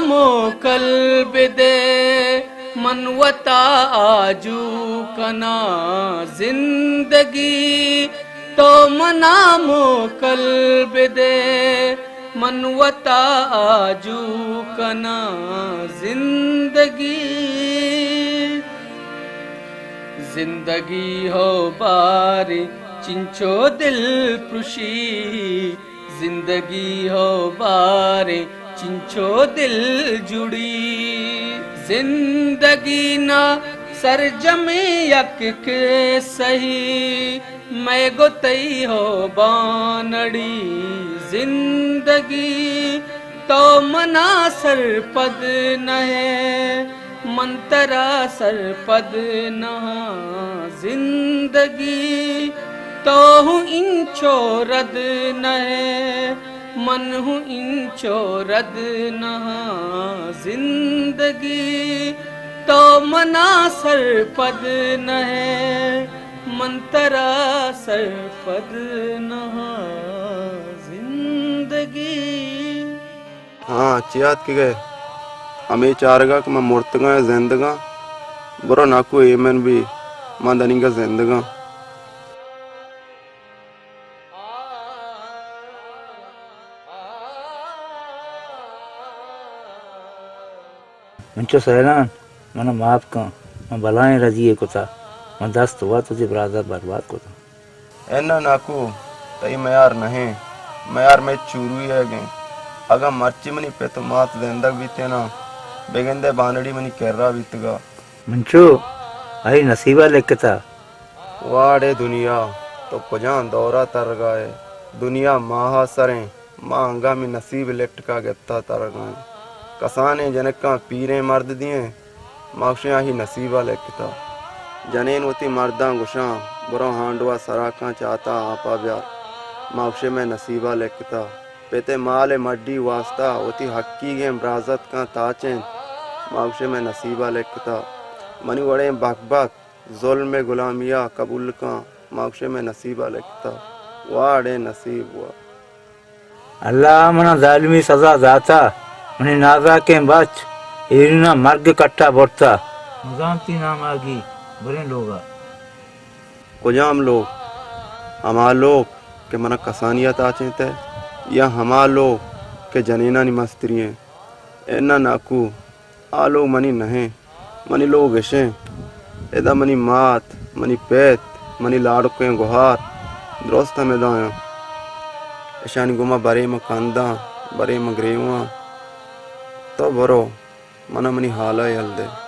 موکل بدے، من وتا آجو کناں زندگی۔ تو منا موکل بدے، من وتا آجو کناں زندگی۔ زندگی ہو باریں چنچو دل پرشی، زندگی ہو باریں چنچو دل جڑی۔ زندگی نا سرجمیں یک قصہ ہی، مئے گوں تئی ہو بانڑی۔ زندگی تو منا سرپد نہ ئے، من ترا سرپد نہ آں۔ زندگی تو ہوں انچو رد نہ ئے، من ہوں انچو رد نہ آں۔ زندگی تو منا سرپد نہ ئے، من ترا سرپد نہ آں۔ زندگی۔ ہاں، چیا اتکگ ئے؟ ہمے چارگ ءَ کہ من مرتگاں یا زندگاں؟ برو ناکو، ایمن بی، من دنیگا زندگاں۔ انچو سیران، من ءَ معاف کن، من بلاہیں رجی یے کتا، من دست وت وتی برازا برباد کتا۔ اناں ناکو، تئی میار نہ ایں، میار مئے چوروئی ئیگ ایں۔ اگاں مرچی منی پت ءُ مات زندگ بیتیناں، بگندئے بانڑی منی کرا بیتگا۔ منچو، آئی نصیبا لکتا۔ واڑے دنیا، تو کجام دورا ترگا ئے؟ دنیا ماہا سریں، ما انگا ہمے نصیب لٹکا گپتا ترگا ایں۔ کسانیں جنکاں پیریں مرد دیئیں، ما گوشیں آہی نصیبا لکتا۔ جنین وتی مرداں گوشاں، برو ہانڈوا سراکاں چاتا آپا بیار۔ ما گوشیں مئے نصیبا لکتا۔ پت ءِ مال ءِ مڈی واستا وتی حقیگیں برازتکاں تاچینت۔ ما گوشیں مئے نصیبا لکتا۔ منی وڑیں بک بک ظلم ءِ گلامیا قبول کن۔ ما گوشیں مئے نصیبا لکتا۔ واڑے نصیب وا۔ اللہ ءَ منا ظالمی سزا داتا، منی نازاکیں بچ ایرنا مرگ کٹا برتا۔ مزانتی ناماگی بریں لوگا۔ کجام لوگ؟ ہما لوگ کہ منا کسانیا تاچینتہ، یا ہما لوگ کہ جنینانی مستری ایں؟ اناں ناکو، آ لوگ منی نہ ایں۔ منی لوگ اش ایں۔ ادا منی مات، منی پت، منی لاڑکیں گہار درست ہمدا آں۔ اشانی گوما برے من کنداں، برے من گریواں۔ تو برو، منا منی حالا یل دے۔